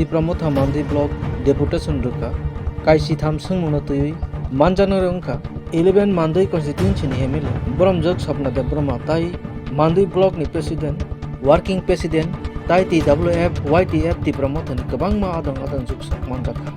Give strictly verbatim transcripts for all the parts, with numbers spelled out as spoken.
Tipra Motha Mandwi Block Deputation rwkha. Kaisitham swngmungno twiwi manjaknai wngkha eleven Mandwi constituency ni M L A Boromjwk Swapna Debbarma tai Mandwi Block ni President, Working President tai T W F, Y T F Tipra Motha ni kwbangma adong adong jwk sok manjakha.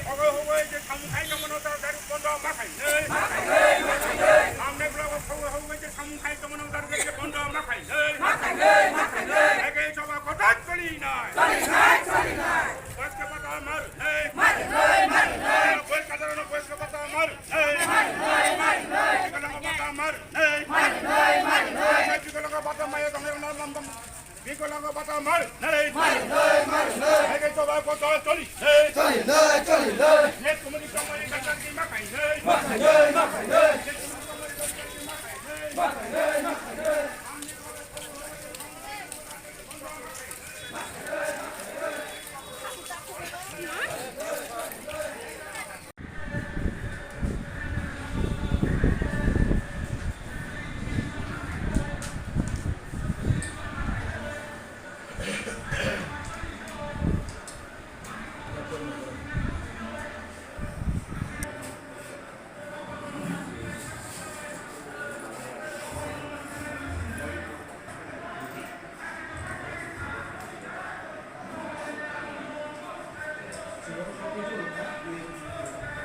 Hogoi hogoi je samung khai tongmano tar dari bondo ma khainai. Amne blogo hogoi hogoi je samung khai tongmano tar dari bondo ma khainai. Ege choba kotak cholinai. Boys ke pata mar nai. Boys ka daro boys ke pata mar nai. Chikala pata mar nai. Chikala pata maya dong na nam dong. Bikolango bata mar nai. Mar nai, mar nai. Ege choba koto choli nai. Choli nai, choli nai. Net kumuni kamari kakar ki makai nai. Makai nai, makai nai. Net kumuni kamari kakar ki makai nai. Makai nai, makai nai. Nai. Nai, nai, nai, nai. Nai,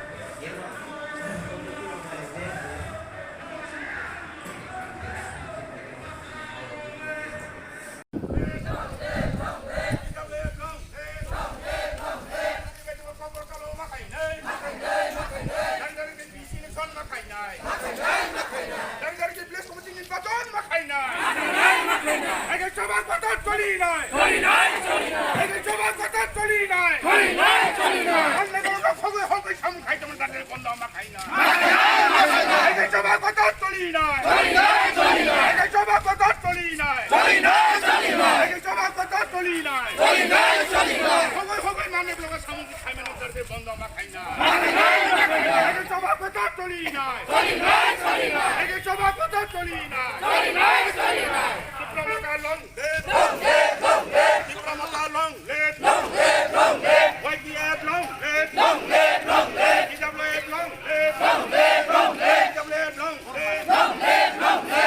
nai, nai, village committee nirbachon ma khainai. Ma khainai, ma khainai. Ege choba kotor choli nai. Choli nai, choli nai. Ege choba kotor choli nai. Choli nai, choli nai. Ang nai, nai, nai, hogoi, hogoi, samung khai tongmani tar dari bondo ma khainai. Ma khainai, ma khainai. Ege choba kotor choli nai. Choli nai, choli nai. Ege choba kotor choli nai. Choli nai, choli nai. Ege choba kotor choli nai. Choli nai, choli nai. Hogoi, hogoi, mane blogo samung khai mani tar dari bondo ma khainai. Ege choba kotor choli nai. Choli nai, choli nai. Ege choba kotor choli nai. Choli nai, choli nai. Tipra Motha long live. Long live, long live. Tipra Motha long live. Long live, long live. Y T F long live. Long live, long live. T W F long live. Long live, long live. T W F long live. Long live, long live.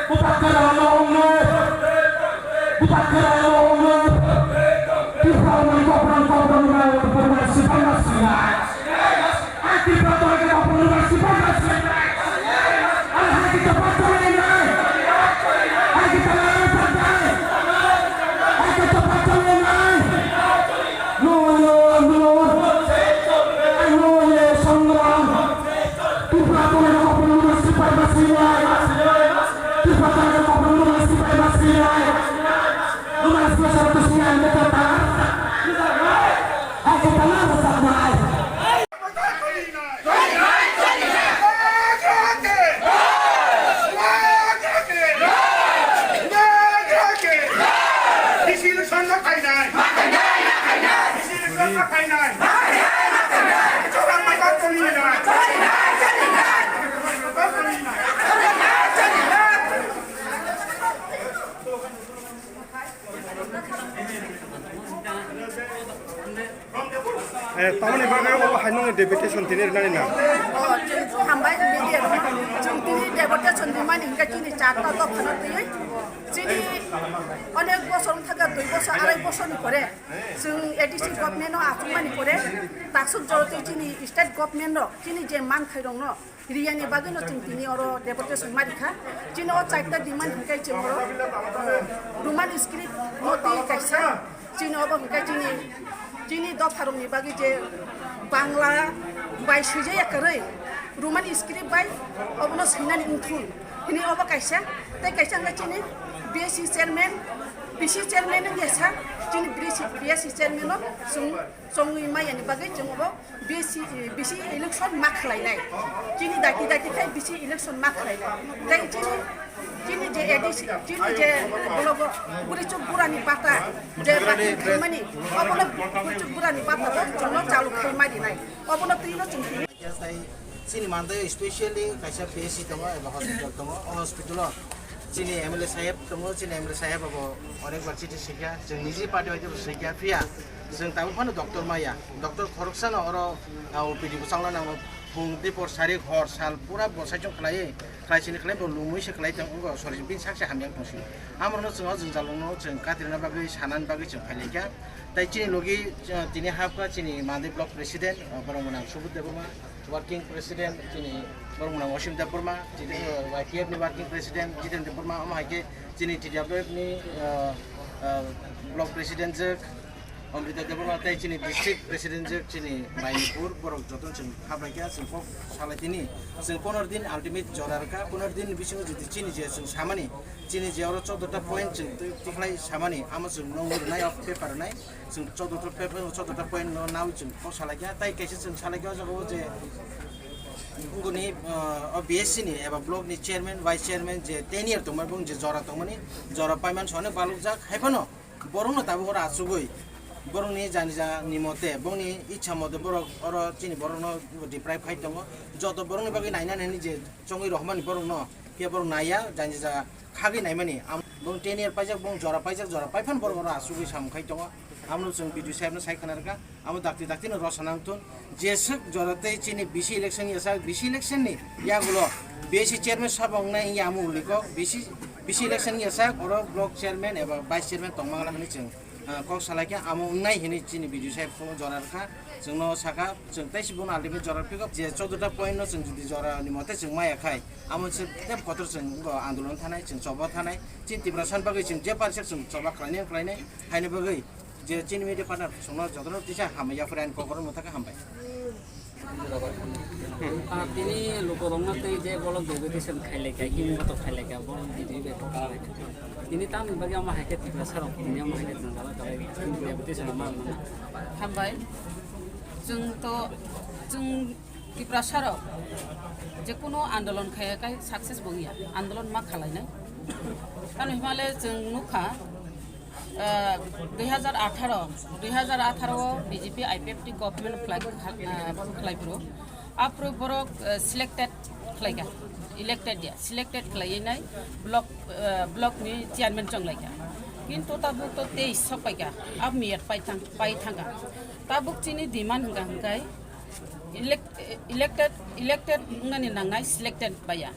Bubagra long live! Bubagra long live! Tipra ni koprang koprang rao Tipra ni sipai ma sinai. Ang Tipra ni koprang rao sipai ma sinai. Ang hai kita pakai nai. Hai kita pakai. Hai kita pakai nai. No, no, no. Ang no le songram. Tipra ni koprang rao sipai ma sinai. Tipra ni koprang rao sipai ma sinai. Numan special to siya ang kata. Ay, kata na sa sa. Eh, tamoni bagwi obo hai nungni deputation tini rinani na? Oh, chwng hambai media rok. Chwng tini deputation rimani hingke chini charta dophano twiwi. Chini onek bosor wngkha, dui bosor, arai bosorni pore chwng A D C government no achukmani pore taksuk jorotwi chini state government rok chini je manthai rokno riyani bagwi no chwng tini oro deputation ma rikha. Chini o charta demand hingke chwng oro, uh, Roman script no twi kaisa. Chini obo hingke chini, chini dopharokni bagwi je Bangla bai swijaya kwrwi Roman script bai obono swinani wngthun hini obo kaisa. Tei kaisa hingke chini B S C chairman, B C chairman wngya sa chini B S C chairman no chwng chongwi mayani bagwi chwng obo B C, B C election ma khlainai. Chini dati dati khai B C election ma khlainai. Tei chini, chini je A D C, chini je bologo burichuk burani pata, je pati khaimani, obono burichuk burani pata bo chwngno chalu khaimani nai. Obono twino chwng tini. Chini mandai specially kaisa P S C tongo eba hospital tongo. O hospital o chini M L A saheb tongo, chini M L A saheb abo onek bar chiti sikha, chwng niji party bai tebo sikha, phiya chwng tabuk phano doctor maya. Doctor khoroksano oro, ah, O P D bwsakna nango, phung dipor sarik hor sal pura bosai chwng khlaiwi, khlai sini khlai bo lumui se khlai tong, wngkha sori bini sakse hamya tong si. Amorno chwng o jwngjal rokno chwng katrina bagwi sanani bagwi chwng phailaikha. Tai chini logi, ah, tini hapkha chini Mandai block president, ah, borok mwnang Subudh Debbarma, working president chini borok mwnang Osim Debbarma, chini, ah, Y T F ni working president Jiten Debbarma, omo hai khe chini T W F ni, ah, ah, block president jwk Amrita Debbarma tei chini district president jwk chini Mainipur, borok jotono chwng hablai kha, chwng kok salai tini. Chwng poner din ultimate jora rwkha, poner din ni bisingo jodi chini je chwng samani, chini je oro choudo ta point chwng twi-, tikhlai samani, amo chwng nongwi rwnai, o paper rwnai, chwng choudo ta paper, choudo ta point no nawi chwng kok salai kha, tai kaisa chwng salai kha o jaga o je wngkoni, uh, o B S C ni eba block ni chairman, vice chairman je ten year tongmani, bong je jora tongmani, jora paiman sone balukjak, hai phano borokno tabuk oro achugwi, borokni jani jani mote, bongni ichha mote borok oro chini borokno deprive khai tongo. Joto borokni bagwi nainani hwnwi je chongwi rohormani borokno, phiya borok naiya, jani ja khagwi naimani. Am-, bong ten year paijak, bong jora paijak, jora paiphano borok oro achugwi samung khai tongo. Amno chwng B D O sahebno sai khna rwkha, amo dakti daktino rosa nangthun. Jeswk jora tei chini B C election ya sak, B C election ni yagulo B S C chairman sabo wngnai wngya amo uliko, B C, B C election ya sak, oro block chairman eba vice chairman tongmangla hwnwi chwng, ah, kok salaikha, amo wngnai hwnwi chini B D O saheb kok jora rwkha, chwngno sakha, chwng tei si bono ultimate jora rwphikha, je choudo ta point no chwng jodi jora ni mote chwng maya khai, amo se tei kotor chwng bo andolon thanai, chwng choba thanai, chini Tiprasa ni bagwi chwng je parsek chwng choba khlainai, khlainai, haini bagwi. Je chini media partner songno jotono tisa hamya phre ani kokoro mwthaka hambai. Ah, tini lukurokno tei je bolok deputation khailai kha, himung kotor khailai kha, bolok D D B to khailai kha. Tini tamni bagwi omo hai khe Tiprasa rok tini omo hai khe jwngjalo kalai deputation ma rwmano. Hambai. Chwng to, chwng Tiprasa rok je kuno andolon khaya khai success bo wngya, andolon ma khalainai. Tamni hwnba le chwng nukha, ah, dui hajar atharo, dui hajar atharo o B J P I P F T government khlai, ah, khlai phuru. Aphuru borok, ah, selected khlaikha, elected ya, selected khlaiwi nai block, ah, block ni chairman chonglaikha. Kintu tabuk to teis sok paikha, abo miyat pai thang, pai thangkha. Tabuk chini demand hwnkha hwnkhe elect-, elected, elected wngnani nangnai, selected baya.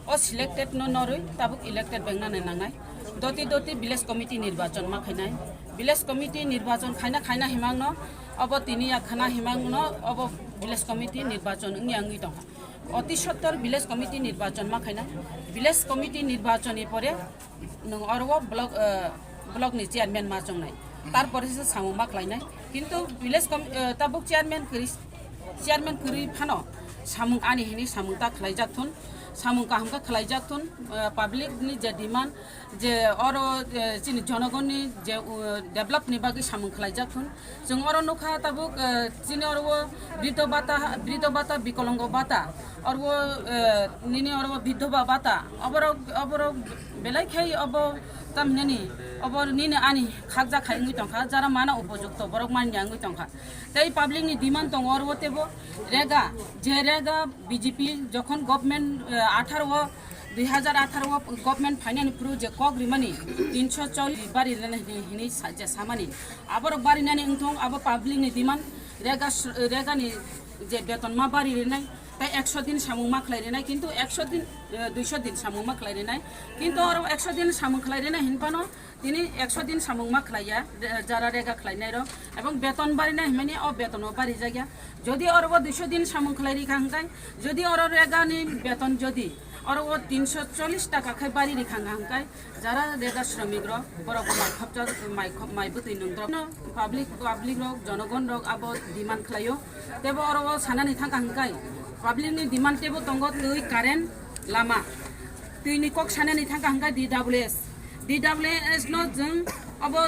O selected no norwi tabuk elected bai wngnani nangnai. Doti doti village committee nirbachon ma khainai. Village committee nirbachon khaina khaina himangno obo tini ya khana himangno obo village committee nirbachon wngya wngwi tongkha. Oti sottor village committee nirbachon ma khainai. Village committee nirbachon ni pore nwng oro o block, eh, block ni chairman ma chongnai. Tarpore se samung ma khlainai. Kintu village com-, eh, tabuk chairman kwrwi, chairman kwrwi phano samung ani hini samung ta khlaijak thun, samung kaham khe khlaijak thun, eh, public ni je demand, je oro, eh, chini jonogonni je, uh, develop ni bagwi samung khlaijak thun. Chwng oro nukha tabuk, eh, chini oro o briddo bata, briddo bata, bikolongo bata, oro o, eh, nini oro o bidhoba bata, oborok, oborok belai khai obo tamhinani, obo nini ani khakjak khai wngwi tongkha, jara mana upojukto borok manya wngwi tongkha. Tei public ni demand tongo oro o teibo rega, je rega B J P jokhon government, eh, atharo o, dui hajar atharo o government phainani phuru je kok rimani tinsho chollish bari rwnani hini, hini sa-, je samani. Aborok barinani wngthong, abo public ni demand, Rega s-, rega ni je beton ma bari rinai, tai ekso din samung ma khlai rinai, kintu ekso din, eh, duiso din samung ma khlai rinai, kintu oro ekso din samung khlai rinai hinphano tini ekso din samung ma khlaiya, re-, jara rega khlainai rok, ebong beton barinai hinmani o beton o bari jagya. Jodi oro bo duiso din samung khlai rikha hingkai, jodi oro rega ni beton jodi oro o tinso chollish taka khai bari rikha hingkai, jara rega shramik rok, borok mai khopjak, mai khop-, mai bwtwi nung rok. No, public, public rok, jonogon rok abo demand khlaio. Tebo oro o sanani thangkha hingkai, public ni demand tebo tongo twi, current, lama. Twi ni kok sanani thangkha hingkai D W S. D W S no jwng abo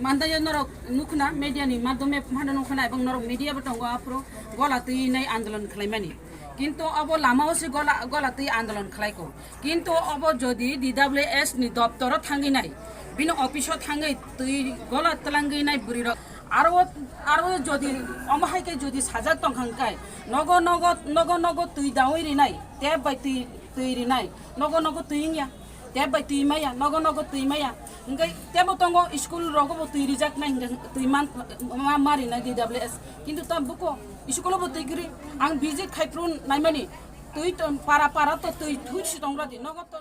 mandaio norok nukhna, media ni madhyome phano nukhna, ebong norok media bo tongo aphuru gola twi nai andolon khlaimani. Kintu abo lama o se gola, gola twi andolon khlaiko. Kintu obo jodi D W S ni doptoro thangwi nai, bini office o thangwi twi gola twlangwi nai bwrwi rok. Aro, aro jodi omo hai khe jodi sajak tong kha hwnkhe nogo, nogo, nogo, nogo twi dawi rinai, tap bai twi, twi rinai, nogo, nogo twi wngya, tap bai twi maya, nogo, nogo twi maya. Hwnkhe tebo tongo school rogo bo twi rijak nai hwnkhe twi man, ma, ma rinai D W S. Kintu ta buko school o bo twi kwrwi ang visit khai phuru naimani. Twi ton para para to twi thusi tongra di nogo to.